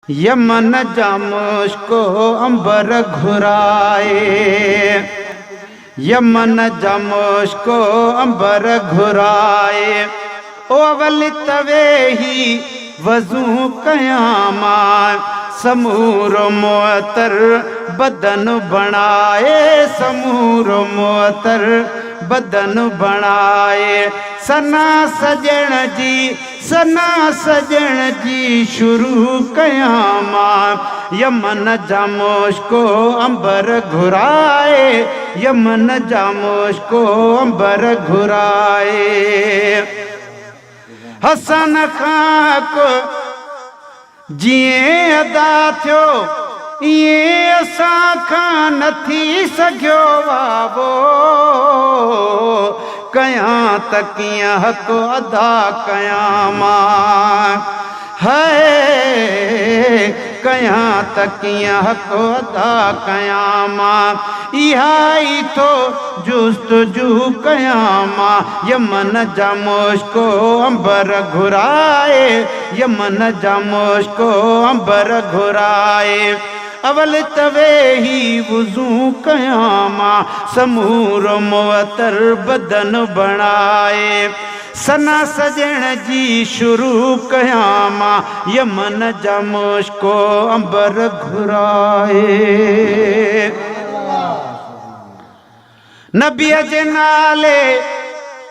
Yemen جا مشڪ عنبر گهرائي، يمن جا مشڪ عنبر گهرائي، او اول ته ويهي وضو ڪيان مان، سمورو معطر بدن بڻائي، سمورو معطر بدن بڻائي، ثنا سڄڻ جي ثنا سڄڻ جي شروع ڪيان مان، يمن جا مشڪ عنبر گهرائي، يمن جا مشڪ عنبر گهرائي. حسن کان حق جيئن ادا ٿيو، ايئن اسان کان نه ٿي سگهيو واوو. ڪيان ته ڪيئن حق ادا ڪيان مان، هاء ڪيان ته ڪيئن حق ادا ڪيان مان. اها ئي ٿو جستجو ڪيان مان، يمن جا مشڪ عنبر گهرائي، يمن جا مشڪ عنبر گهرائي. اول ته ويهي وضو ڪيان مان، سمورو معطر بدن بڻائي. ثنا سڄڻ جي شروع ڪيان مان، يمن جا مشڪ عنبر گهرائي. نبيء جي نالي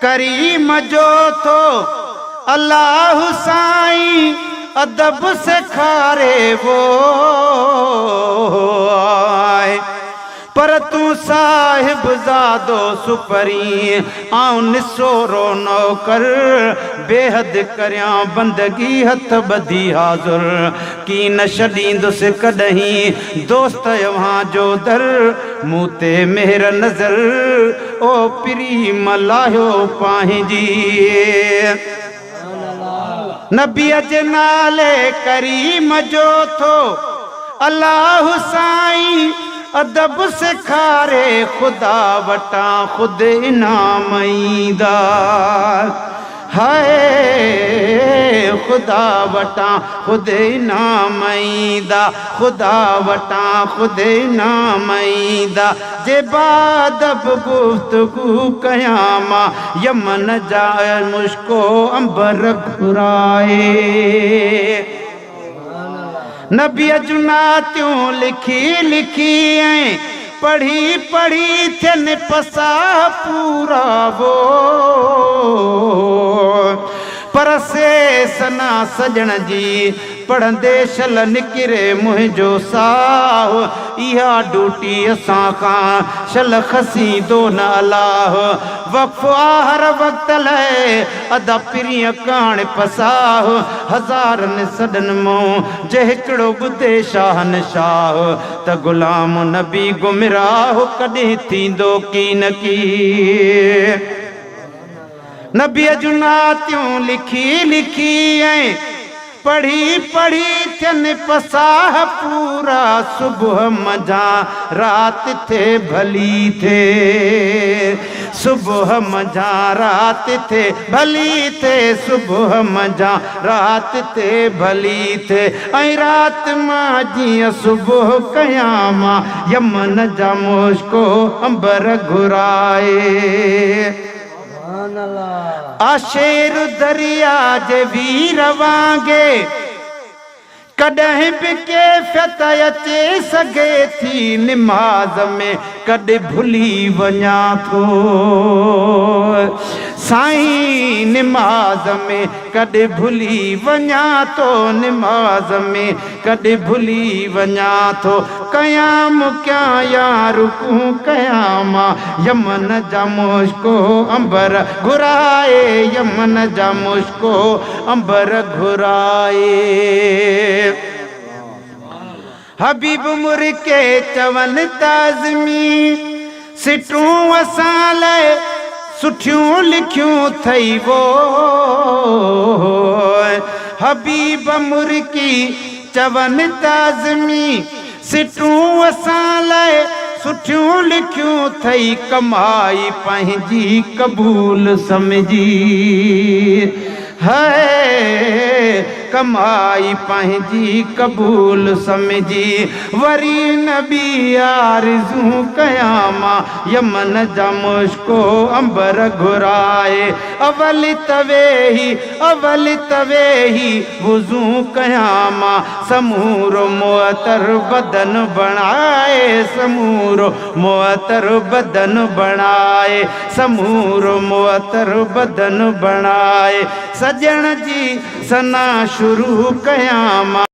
ڪريم جو ٿو الله سائين ادب سيکاري وو آهي. پر تون صاحبزادو سپرين، آئون نسورو نوڪر، بيحد ڪريان بندگي هٿ ٻڌي حاضر، ڪين ڇڏيندس ڪڏهين دوست اوهان جو در، مون تي مهر نظر، او پريم لاهيو پنهنجي. نبيء جي نالي ڪريم جو ٿو الله سائين ادب سيکاري خدا وٽان خود انعام ايندا هاء خدا وٽان خود انعام ايندا خدا وٽان خود انعام ايندا جي باادب گفتگو ڪيان مان يمن جا مشڪ و عنبر گهرائي. نبيء جون نعتيون لکي لکي ۽ پڙهي پڙهي ٿين پساهه پورا وو پر سي ثنا سڄڻ جي پڙهندي شل نڪري منهنجو ساهه، اها ڊوٽي اسان کان شل کسيندو نه الله. وقف آ هر وقت لئه ادا پرينء ڪاڻ پساهه، هزارن سڏن مون جي هڪڙو ٻڌي شاهنشاهه، ته غلام نبي گمراهه ڪڏهن ٿيندو ڪين ڪي. نبيء جون نعتيون لکي لکي ۽ پڙهي پڙهي ٿين پساهه پورا صبح منجهان رات ٿئي ڀلي ٿئي صبح منجهان رات ٿئي ڀلي ٿئي صبح منجهان رات ٿئي ڀلي ٿئي ۽ رات مان جيئن صبح ڪيان مان يمن جا مشڪ عنبر گهرائي. آ شير دريا جي وير وانگي ڪڏهن به ڪيفيت اچي سگهي ٿي نماز ۾ ڪڏهن ڀلي وڃان ٿو سائين نماز ۾ ڪڏهن ڀلي وڃان ٿو نماز ۾ ڪڏهن ڀلي وڃان ٿو قيام ڪيان يا رڪوع ڪيان مان يمن جا مشڪ عنبر گهرائي يمن جا مشڪ عنبر گهرائي. حبيب مرڪي چون تعظمي سٽون اسان لئه سٺيون لکيون ٿئي وو حبيب مرڪي چون تعظمي سٽون اسان لئه سٺيون لکيون ٿئي ڪمائي پنهنجي قبول سمجهي هاء. ڪمائي پنهنجي قبول سمجهي، وري نه ٻي آرزو ڪيان مان، يمن جا مشڪ و عنبر گهرائي، اول ته ويهي، اول ته ويهي وضو ڪيان مان، سمورو معطر بدن بڻائي، سمورو معطر بدن بڻائي، سمورو معطر بدن بڻائي، سڄڻ جي ثنا شروع ڪيان مان.